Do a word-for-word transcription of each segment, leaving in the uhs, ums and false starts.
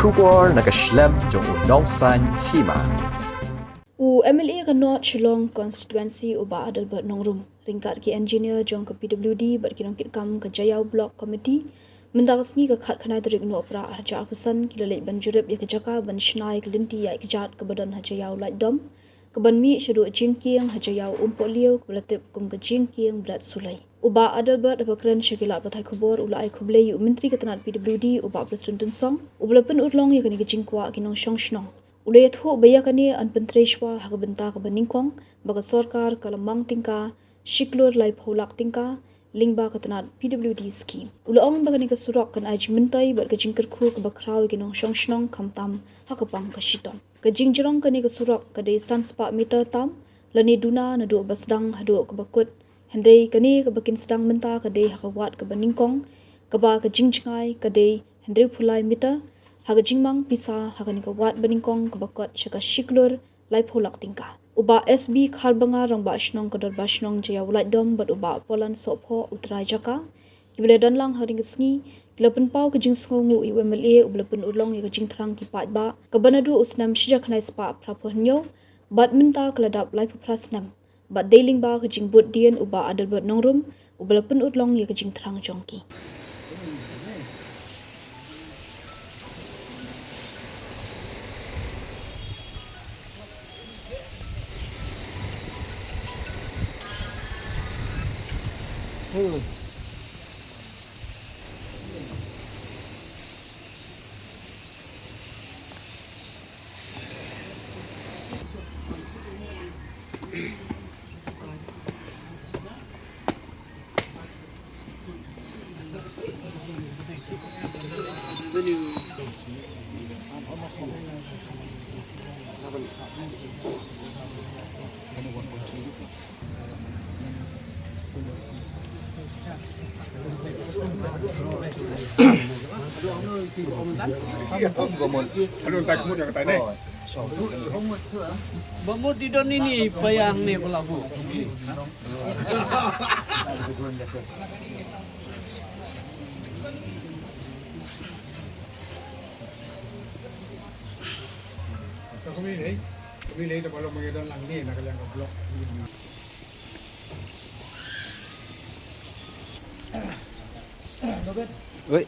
Khubor na ka shlem jong u nongsan hima. U M L A ka North Shillong Constituency u Bah Adelbert Nongrum, ryngkat ki engineer jong ka P W D bad ki nongkitkam ka Jaïaw Block Committee, mynta ka sngi ka khatkhyndai tarik Nohprah arhajar arphew san ki la leit ban jurip ïa ka jaka ban shna ïa ka lynti ïaid kjat kaba don ha Jaïaw Laitdom, kaban mih shaduh jingkieng ha Jaïaw Umpohliew kaba la tip kum ka jingkieng Bret Sulei. U Bah Adelbert haba kren sha ki lad pathai khubor u la ai khublei ïa u Myntri ka tnad P W D u Bah Prestone Tynsong uba la pynurlong ïa kane ka jingkwah ki nongshong shnong. U la ïathuh ba ïa kane yn pyntrei shuwa ha ka bynta kaba nyngkong ba ka sorkar ka la mang tyngka shi klur laiphew lak tyngka lyngba ka tnad P W D scheme. U la ong ba kane ka surok kan ai jingmyntoi bad ka jingkyrkhu kaba khraw ïa ki nongshong shnong khamtam ha ka pang ka shitom. Ka jingjrong kane ka surok ka dei san spah meter tam lane duna naduh ba sdang haduh kaba kut. Hynrei kane kaba kin sdang mynta ka dei ha ka wad kaba nyngkong, kaba ka jingjngai ka dei hynriewphew lai meter, ha ka jingmang pisa ha kane ka wad ba nyngkong kaba kot sha ka shi klur laiphew lak tyngka. U Bah S B Kharbanga, Rangbah Shnong ka Dorbar Shnong Jaïaw Laitdom bad u Bah Polan Sohphoh, u trai jaka, kiba la don lang ha kane ka sngi, ki la pynpaw ka jingsngewnguh ïa u M L A uba la pynurlong ïa ka jingthrang ki paidbah kaba naduh u snem shi hajar khyndai spah phraphew hynñiew bad mynta ka la dap laiphew phra snem. Bad dei lyngba ka jingbud dien u Bah Adelbert Nongrum uba la pynurlong ïa ka jingthrang jong ki. Ba mut di don ini payang ni pelabu. Kami ni, kami ni tak perlu mengedan lang ni nak kalian ke blok. Oi.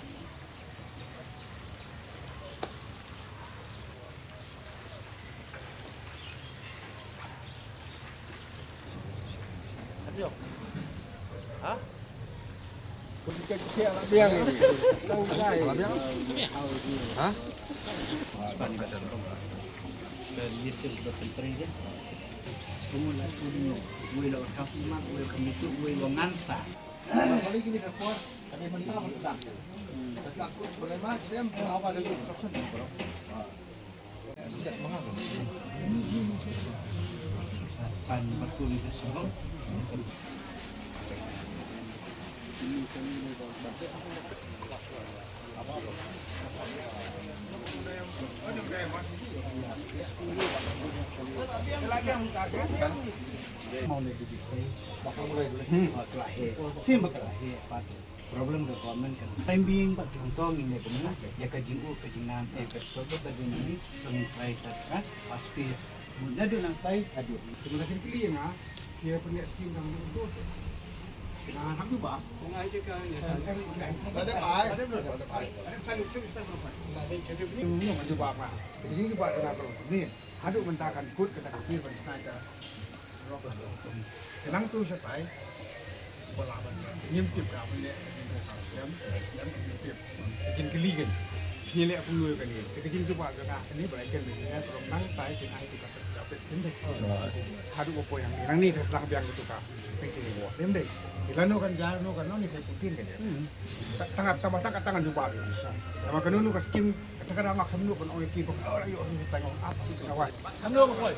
Ha? Problem ka government kan. Time being ba tong tong ine ko mena ya ka jing u ka jing nam e ka to ka jing ni tong try ka ka pas pi. Mun na du nang tai adu. Tuma ka kili nga ya punya skim dang du. Kena hak du ba. Kong ai je ka ya sa. Ada bai. Ada bai. Ada sai lu sik sa ba. Ni maju ba ma. Jing ba kena ko ni. Hadu mynta kan kut kata ka pi ban sniper. Ka nang tu shatai. Ba la ban ngim tip ka ban leh ka jingkhuslem, khuslem ngim tip. Ka jingkylli kan. Shu leh kumno kane. Ka jingtip ba ka kane ba la ken ba nang tai kin ai tu ka ka pet kin dei. Hadu ba poi hangne. Nangne ka sdang biang ka tu ka. Pynti ni bo. Ym dei. Ila no kan jar no kan no ni ka pynti kan. Tang tang tang tang jubab. Tama kano no ka skim. Kata ka dang mak hemnu kan ong ki ko. Ora yo ni tang ong apa sih ka wai. Hemnu ko poi.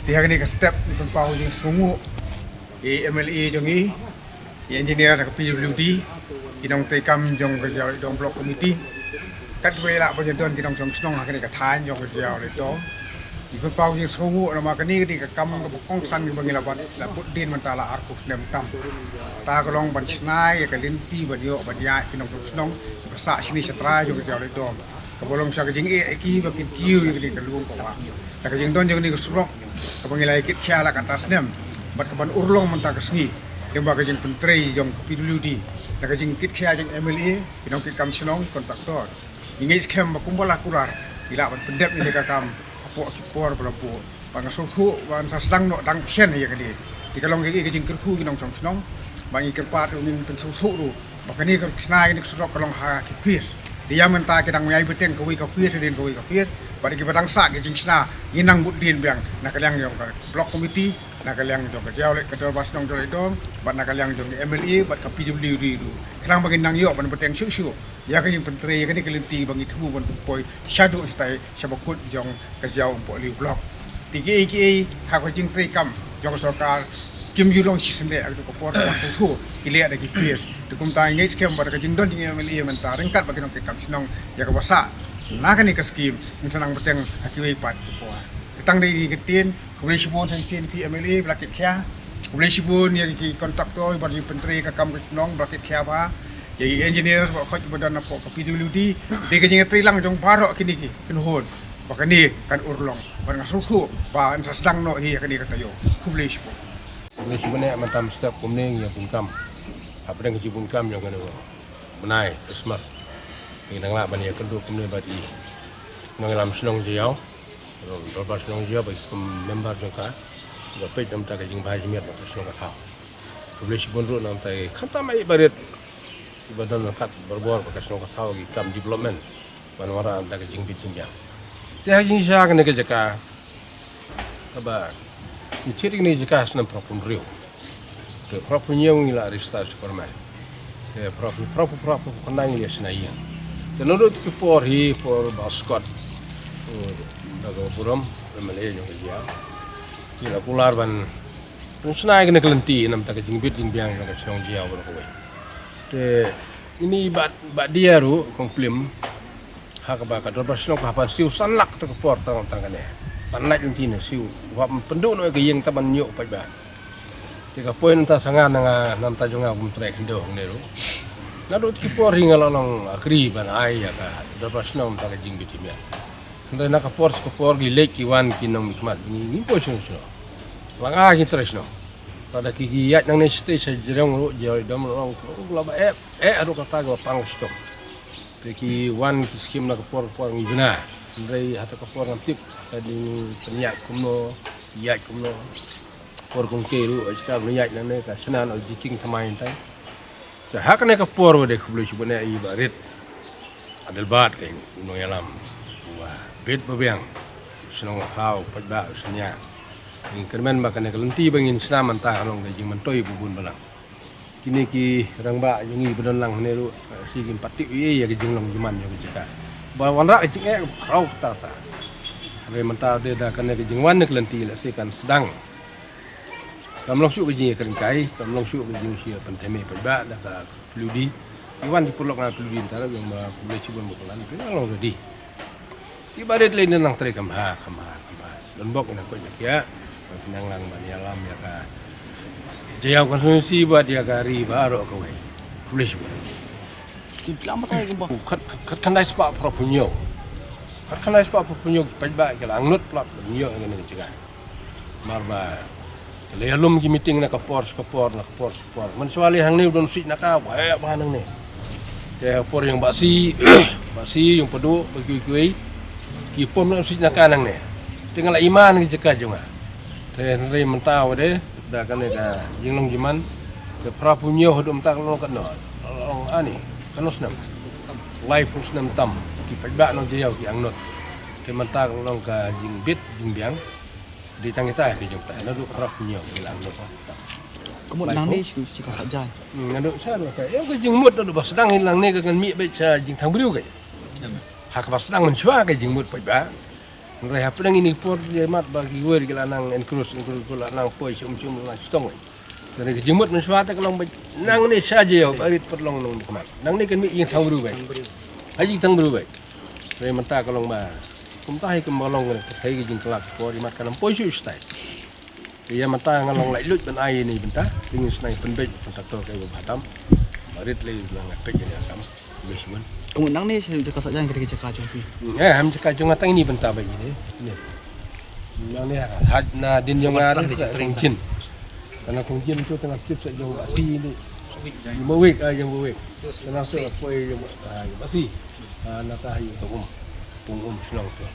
Te ha kane ka step ngi pynpaw jingsngewnguh ïa i MLA jong ngi, i engineer na ka PWD, ki nongtrei kam jong ka Jaïaw Laitdom Block Committee, kat kiba la ban ïadon ki nongshong shnong ha kane ka thaiñ jong ka Jaïaw Laitdom. Ngi pynpaw jingsngewnguh namar kane ka dei ka kam kaba kongsan kaba ngi la bud, la bud dien mynta la arphew snem tam. Ta ka long ban shna ïa ka lynti ban ïoh ban ïaid ki nongshong shnong kiba sah shane sha trai jong ka Jaïaw Laitdom, kaba long sha ka jingeh ïa ki ba kin kiew ïa kane ka lum ka wah. Da ka jingdon jong kane ka surok kaba ngi la ïa kit khia la kata snem bad kaban urlong mynta ka sngi, lyngba ka jingpyntrei jong ka PWD, da ka jingkit khia jong MLA, ki nongtrei kam shnong, kontraktor, ngi ngeit skhem ba kumba la kular ngi lah ban pyndep ïa ka kam hapoh ki por ba la buh. Ba nga sngewthuh ba ngan sa sdang noh dang shen ïa kane. Te ka long ka, ka jingkyrkhu ki nongshong shnong ba ngi kyrpad ruh, ngin pynsngewthuh ruh ba kane ka shna ïa kane ka surok ka long ha ki phase. Te ïa mynta ki dang ïai bteng kawei ka phase hadien kawei ka phase, bad kiba dang sah ki jingshna ngi nang bud dien biang na ka liang jong ka block committee, na ka liang jong ka Jaïaw Lait, ka Dorbar Shnong Jaïaw Laitdom, bad na ka liang jong ka MLA bad ka PWD ruh, khnang ba ngin nang ïoh ban bteng shuh shuh ïa ka jingpyntrei ïa kane ka lynti ba ngi thmu ban poi shaduh shatai sha bakut jong ka Jaïaw Umpohliew Block. Te kiei kiei ha ka jingtrei kam jong ka sorkar kim ju long shisien de, ha ka por ka sngewthuh ki leh da ki phase. Te kumta ngi ngeit skhem ba da ka jingdon jong i MLA mynta ryngkat bad ki nongtrei kam shnong ïa kaba sah na kane ka skim, ngin sa nang bteng ha kiwei pat ki por. Te tang dei ïa ki ktien, khublei shibun sha i shisien phi MLA ba la kit khia. Khublei shibun ïa ki kontraktor ba la pyntrei ka kam ka shnong ba la kit khia bha. Ïa ki engineer ba khot ba don hapoh ka PWD. Dei ka jingtrei lang jong baroh kine ki kynhun ba kane kan urlong. Bad nga sngewthuh ba yn sa sdang noh hi ïa kane ka taïew. Khublei shibun. Khublei shibun eh, mynta mynstep kumne ngi ïa bun kam. Hapdeng ka jingbunkam jong kane ka bnai Christmas, ngi dang lah ban ïakynduh kumne bad i nongïalam shnong Jaïaw, Dorbar Shnong Jaïaw, bad i member jong ka, ba peit na ka bynta ka jingbha jingmiat bad ka shnong ka thaw. Khublei shibun ruh na ka bynta i khamtam i barit iba don ryngkat barabor bad ka shnong ka thaw, ki kam development ban wanrah na ka bynta ka jingbit jingbiang. Te ha jingshisha kane ka jaka kaba ngi thied ïa kane ka jaka ha snem phra phew hynriew. Te phra phew hynñiew ngi la register sha government. Te phra phew, phra phew, phra phew khyndai ngi la shna ïing. Te naduh kata ka por hi, por Bah Scott, eh, da ka burom MLA jong ka jaka, ki la kular ban pynshna ïa kane ka lynti na ka bynta ka jingbit jingbiang jong ka shnong Jaïaw baroh kawei. Te ine i Bah, Bah Dia ruh, kong Plim, ha kaba ka Dorbar Shnong ka hap ban siew san lak kata ka por tang, tang kane. Ban lait lynti ne siew, hap pynduh noh ïa ka ïing tang ban ïoh paidbah. Te ka poi na ka bynta sa nga, na nga, na ka bynta jong nga kum trai khyndew hangne ruh. Naduh kata ka por hi nga la long akri ban ai ïa ka Dorbar Shnong na ka bynta ka jingbit jingbiang. Hynrei na ka por sha ka por ki leit ki wan ki nongmihkhmat, ngi, ngim poi shuh shuh. Lang ai ki trai shnong. Lada ki, ki ïaid nangne shatei sha jrong ruh, Jaïaw Laitdom ruh, ruh la ba eh, eh, haduh kata kaba pang ka shitom. Te ki wan ki skim na ka por ka por ngi bna. Hynrei ha kata ka por ngam tip ka jingpynïaid kumno, ïaid kumno. Por kong Kei ruh, ïa ka ba ïaid nangne ka shna noh jingshisha thymmai hynrei. Te ha kane ka por ba dei khublei shibun ïa i Bah Rit Adelbert, ka nongïalam uba bit ba biang, shnong ka thaw, paidbah, synñia. Ngi kyrmen ba kane ka lynti ba ngin shna mynta ka long ka jingmyntoi ba bun balang. Kine ki rangbah jong ngi ba don lang hangne ruh, shi kim pat tip ei ei ïa ka jinglong jingman jong ka jaka. Ba wanrah ka jingeh kaba khraw katta katta. Hynrei mynta de da kane ka jingwan ne ka lynti lehse kan sdang. Kam long shuh ka jingïakren kai, kam long shuh ka jingshah pynthymmai paidbah da ka PWD. Ki wan ki paralok na PWD mynta ruh, ba khublei shibun ba ki wan, ki wan long ready. Ki barit lei nang trei kham bha, kham bha, kham bha. Don bok ïa nang koit na kiad, ba ki nang lang ban ïalam ïa ka Jaïaw constituency bad ïa ka ri baroh kawei. Khublei shibun. Jingklam batai kumba. Khat, khat, khatkhyndai spah phra phew hynñiew. Khatkhyndai spah phra phew hynñiew ki paidbah ki la angnud palat ban ïoh ïa kane ka jaka. Namar ba la ïalum ki meeting na ka por sha ka por, na ka por sha ka por. Mynshuwa lei hangne u don u siej naka, ba heh ba hangne. Te ka por ïa u Bah Sih, Bah Sih, ïa u Paduh, ba kiwei kiwei ki pom na u siej naka nangne. Te nga la ïa man ka jaka jong nga. Te hynrei mynta wa de da kane ka jinglong jingman, te phra phew hynñiew haduh mynta ka long katno, long ani, katno snem, lai phew snem tam. Ki paidbah nong Jaïaw ki angnud. Te mynta ka long ka jingbit jingbiang. Dei tang kita ki jingpynbeit naduh phra phew hynñiew ki la angnud. Ka mut nangne shu shu ka sa jai. Hmm, naduh sha naduh ka. Ïa ka jingmut naduh ba sdang hi nangne ka kan mih beit sha jingthang briew ka. Ha kaba sdang mynshuwa ka jingmut paidbah. Hynrei hapdeng ine i por, ïa mat ba ki wei ki la nang encroach, encroach, ki la nang poi shum shum, la nang chitom. Te ka jingmut mynshuwa te ka long ba nangne sha ïew ba rit pat long nongkhmat. Nangne kan mih ïing thangbru beit. Ha ïing thangbru beit. Hynrei mynta ka long ba kumta hi kumba long, hei ka jingkylla ka por, ïa mat kan ym poi shuh shatai. Ïa mynta nga long laitluid ban ai ïa ine i bynta, te ngin sa nang pynbeit bynta to ka ïa ba bha tam. Ba rit lei ba nga peit ïa ine i bynta. Bishmun. Kum nangne sha jaka sa jan ka dei ka jaka jong phi. Eh, em jaka jong nga tang ine i bynta ba ine. Ine. Nangne ha, ha, na dien jong nga. Sang ni jitring. Kong Jin. Tang Kong Jin tu tang tip sa jong ba si ine. Jong ba wik, ah, jong ba wik. Tang tu poi jong ba, ah, jong ba si. Ah, na ta hi Kong Um. Kong Um shnong tu.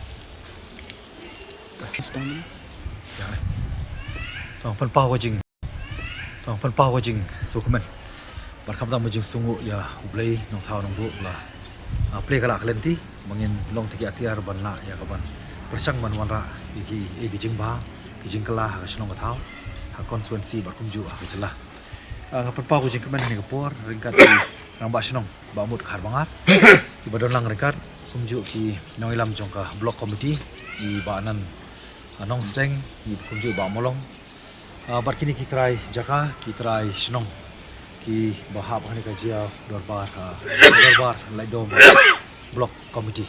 Tang pynpaw ka jing, tang pynpaw ka jingsngewkmen bad khamtam ka jingsngewnguh ïa U Blei Nongthaw Nongbuh ba la, ah, plie ka lah ka lynti ba ngin long tiki atiar ban lah ïa kaban pyrshang ban wanrah ïa ki, ïa ki jingbha ki jingkylla ha ka shnong ka thaw, ha constituency bad kumjuh ha ka jylla. Ah, nga pynpaw ka jingkmen ha kane ka por ryngkat ki rangbah shnong Bah Mut Kharbangar, kiba don lang ryngkat kumjuh ki nongïalam jong ka block committee, i Bah Anan, ah, Nongsteng, i kumjuh Bah Molong, ah, bad kine ki trai jaka, ki trai shnong kiba hap ha kane ka jia dorbar, ah, dorbar Laitdom block committee.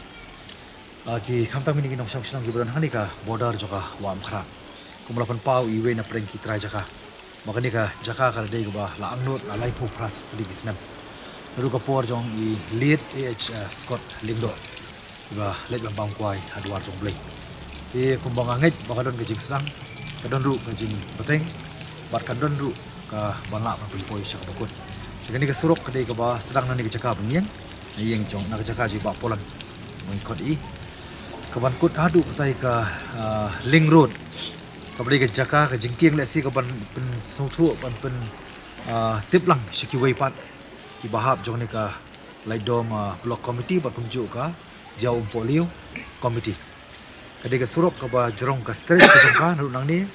Ah, ki khamtam kine ki nongshong shnong kiba don ha kane ka border jong ka Wah Umkhrah. Kumba la pynpaw iwei na pdeng ki trai jaka ba kane ka jaka ka la dei kaba la angnud la laiphew phra tylli ki snem. Naduh ka por jong i late A H, eh, Scott Lyngdoh, kiba leit ban bam kwai ha dwar jong U Blei. Te kumba nga ngeit ba ka don ka jingsdang, ka don ruh ka jingbteng, bad ka don ruh ka ban lah ban pynpoi sha kaba kut. Te kane ka surok ka dei kaba sdang na kane ka jaka ba ngi ïeng, na ïing jong, na ka jaka jong i Bah Polan, ba ngi khot i, kaban kut haduh katai ka, ah, link road. Kaba dei ka jaka ka jingkieng lehse kaban pynsngewthuh, ban pyn, ah, tip lang sha kiwei pat kiba hap jong kane ka Laitdom, ah, block committee bad kumjuh ka Jaïaw Umpohliew committee. Ka dei ka surok kaba jrong, ka stretch ka jong ka naduh nangne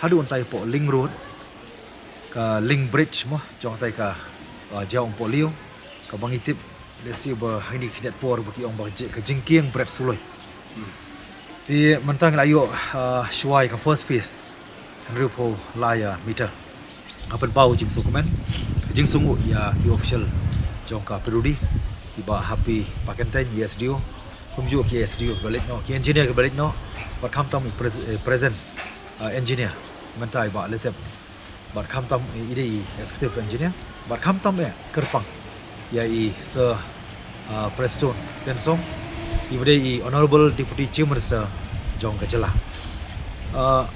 haduh hangtai hapoh link road, ka link bridge mo jong katai ka, ah, Jaïaw Umpohliew, kaba ngi tip lehse ba ha kine ki khyndiat por ba ki ong ba ka ji-, ka jingkieng bret suloi. Te mynta ngi la ïoh, ah, shuwa ïa ka first phase, hynriewphew lai, ah, meter. Nga pynpaw ka jingsngewkmen, ka jingsngewnguh ïa ki official jong ka P W D, i Bah Happy Pakyntein, i S D O, kumjuh ki S D O kiba leit noh, ki engineer kiba leit noh, bad khamtam i pres-, eh, present, ah, engineer mynta, i Bah Letep, bad khamtam, eh, i dei i executive engineer, bad khamtam eh kyrpang ïa i Sir, ah, Prestone Tynsong, iba dei i Honourable Deputy Chief Minister jong ka jylla. Ah,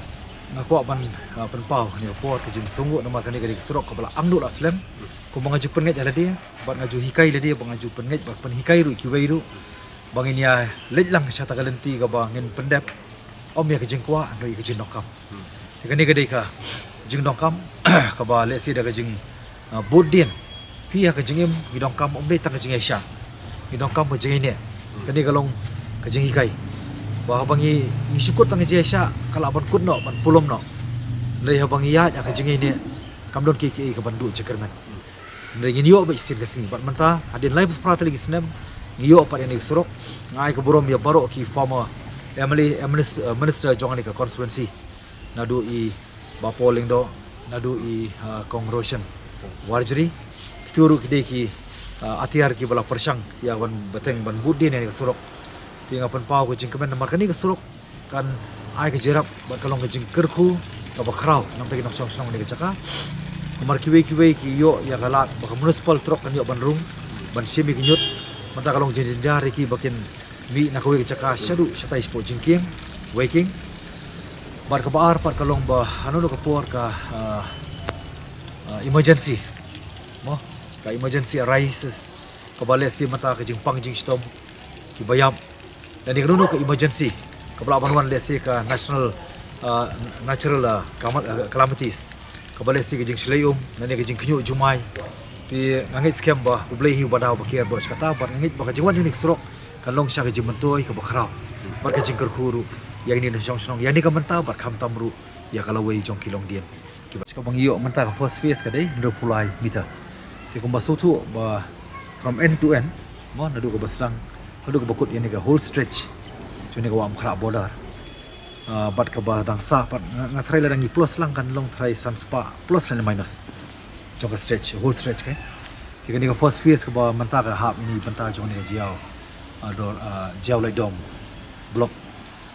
nga kwah ban, ah, pynpaw ha kane ka por ka jingsngewnguh namar kane ka dei ka surok kaba la angnud la slem. Kumba nga ju pynngeit ïa lade bad nga ju hikai lade, ba nga ju pynngeit bad pynhikai ruh kiwei ruh, ba ngin ïa leit lang sha kata ka lynti kaba ngin pyndep ym ïa ka jingkwah hynrei ïa ka jingdonkam. Te kane ka dei ka jingdonkam kaba lehse da ka jing, ah, bud dien. Phi ha ka jingim ngi donkam ym dei tang ka jingïaishah, ngi donkam ka jingïaineh. Kane ka long ka jinghikai ba haba ngi, ngi shu kut tang ka jingïaishah ka lah ban kut noh, ban pulom noh. Hynrei haba ngi ïaid ha ka jingïaineh kam don kiei kiei kaban duh jingkyrmen. Hynrei ngin ïoh beit shisien ka sngi. Bad mynta hadien laiphew phra tylli ki snem ngi ïoh pat ïa kane ka surok. Nga ai ka burom ïa baroh ki former M L A, eh, minis-, eh, minister jong kane ka constituency, naduh i Bah Paul Lyngdoh, naduh i, ah, Kong Roshan Warjri. Kito ruh ki dei ki, ah, atiar kiba la pyrshang ïa ban bteng ban bud dien ïa kane ka surok. Te nga pynpaw ka jingkmen namar kane ka surok kan ai ka jingïarap bad ka long ka jingkyrkhu kaba khraw na bynta ki nongshong shnong ha kane ka jaka. Namar kiwei kiwei ki ïoh ïa ka lad ba ka municipal truck kan ïoh ban rung ban shim ïa ki ñiut. Mynta ka long jingjynjar ïa ki ba kin mih na kawei ka jaka shaduh shatai shapoh jingkieng, weikieng. Bad kaba ar pat ka long ba hano hano ka por ka, ah, ah, emergency, mo, ka emergency arises, kaba lehse mynta ka jingpang jingshitom, kiba ïap, lane kano kano ka emergency kaba lah ban wan, lehse ka national, ah, natural, ah, kama-, ah, calamities, kaba lehse ka jingshlei um lane ka jingkhñiuh jumai. Te nga ngeit skhem ba U Blei hi uba da uba kiar baroh shi katta, bad nga ngeit ba ka jingwan jong kane ka surok kan long sha ka jingmyntoi kaba khraw bad ka jingkyrkhu ruh ïa kine ki nongshong shnong, ïa kane ka mynta bad khamtam ruh ïa ka lawei jong ki longdien. Kiba sha kaba ngi ïoh mynta ka first phase ka dei hynriewphew lai meter. Te kumba sngewthuh ba from end to end, mo, naduh kaba sdang haduh kaba kut ïa kane ka whole stretch Kane ka Wah Umkhrah border. Ah, bad kaba dang sah pat nga, nga tharai lada ngi plus lang kan long tharai san spah plus lane minus jong ka stretch, whole stretch, okay. Te kane ka first phase kaba mynta ka hap ïa kane bynta jong kane ka Jaïaw, ah, dor, ah, Jaïaw Laitdom block.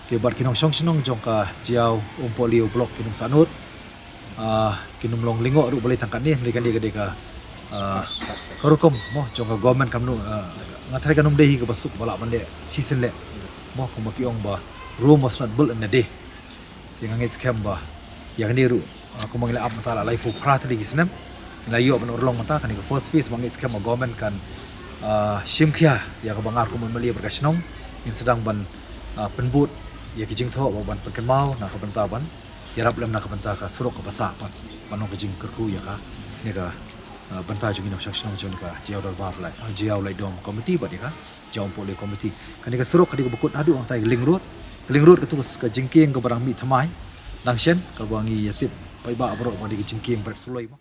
Te bad ki nongshong shnong jong ka Jaïaw Umpohliew block kin ym sahnud. Ah, kin ym long lyngngoh ruh balei tang katne, hynrei kane ka dei ka, ah, ka rukom mo jong ka government, kam nu, ah, nga tharai kan ym dei hi kaba suk ba lah ban leh shisien leh mo, kumba ki ong ba Rome was not built in a day. Te nga ngeit skhem ba ïa kane ruh, ah, kumba ngi la ap mynta la laiphew phra tylli ki snem, ngi la ïoh ban urlong mynta. Kane ka first phase ba ngeit skhem ba government kan, ah, shim khia ïa kaba nga rukom u M L A bad ka shnong, ngin sdang ban, ah, pynbud ïa ki jingthoh ba ban pynkynmaw na ka bynta ban ïarap lem na ka bynta ka surok kaba sah pat, ban long ka jingkyrkhu ïa kane ka, ah, bynta jong ngi nongshong shnong jong kane ka Jaïaw Dorbar Lai, ah, Jaïaw Laitdom Committee bad ïa ka Jaïaw Umpohliew Committee. Kane ka surok ka dei kaba kut haduh hangtai ka link road. Ka link road katu ka jingkieng kaba dang mih thymmai, dang shen, kaba ngi ïa tip paidbah baroh ba dei ka jingkieng bret suloi mo.